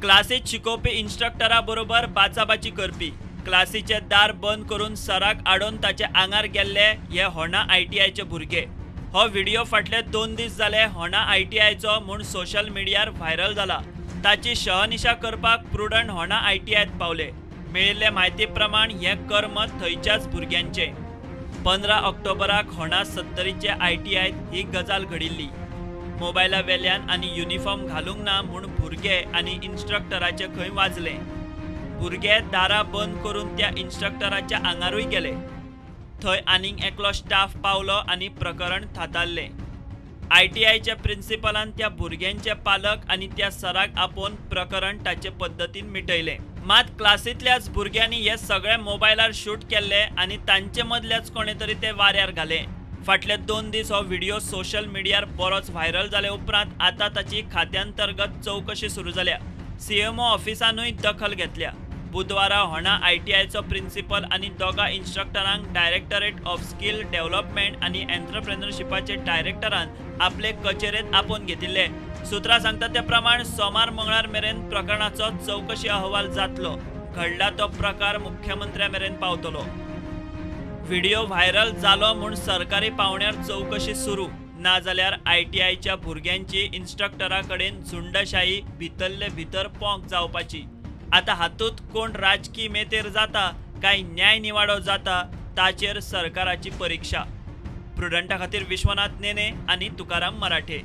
क्लासीत शिकोवपी इन्स्ट्रक्टरा बरोबर बाचाबाची करपी, क्लासीचे दार बंद करून सराक आडोवन ताचे आंगार गेल्ले हे होंडा आयटीआयचे भुरगे। हो व्हिडिओ फाटले 2 दीस जाले होंडा आयटीआयचो म्हूण सोशल मिडियार व्हायरल जाला। ताची शहनिशा करपाक प्रुडंट होंडा आयटीआयत पावले। मेळिल्ले म्हायती प्रमाण हे कर्म थंयच्याच भुरग्यांचे। 15 ऑक्टोबराक होंडा सत्तरीचे आयटीआयत ही गजाल घडिल्ली। मोबायला वेल्यान आनी युनिफॉर्म घालूंक ना म्हूण भुरगे आनी इन्स्ट्रक्टराचे खंय वाजले। भुरगे दारां बंद करून त्या इन्स्ट्रक्टराच्या आंगारूय गेले। थंय आनीक एकलो स्टाफ पावलो आनी प्रकरण थातारलें। आयटीआयच्या प्रिन्सिपलान त्या भुरग्यांचे पालक आनी त्या सराक आपोवन प्रकरण ताचे पद्दतीन मिटयलें। मात क्लासींतल्याच भुरग्यांनी हे सगळे मोबायलार शूट केल्ले आनी तांचे मदल्याच कोणे तरी ते वाऱ्यार घाले। फाटले 2 दीस हो व्हिडिओ सोशल मिडियार बरोच व्हायरल जाले उपरांत आतां ताची खात्यांतर्गत चवकशी सुरू जाल्या। सीएमओ ऑफिसानूय दखल घेतल्या। बुधवारा होंडा आयटीआयचो प्रिन्सिपल आनी 2 इन्स्ट्रक्टरांक डायरेक्टरेट ऑफ स्किल डेव्हलपमेंट आनी एंटरप्रेन्योरशिपाचे डायरेक्टरान आपले कचेरेंत आपोवन घेतिल्ले। सूत्रां सांगतात त्या प्रमाण सोमार मंगळार मेरेन प्रकरणाचो चवकशी अहवाल जातलो। घडला तो प्रकार मुख्यमंत्र्या मेरेन पावतलो। व्हिडिओ व्हायरल जालो म्हूण सरकारी पावण्यार चवकशी सुरू, नाजाल्यार आयटीआयच्या भुरग्यांची इन्स्ट्रक्टरा कडेन झुंडशाही भितरले भितर पोंक जावपाची। आतां हातूंत कोण राजकी मेतेर जाता काय न्याय निवाडो जाता ताचेर सरकाराची परीक्षा। प्रुडंटा खातीर विश्वनाथ नेने आनी तुकाराम मराठे।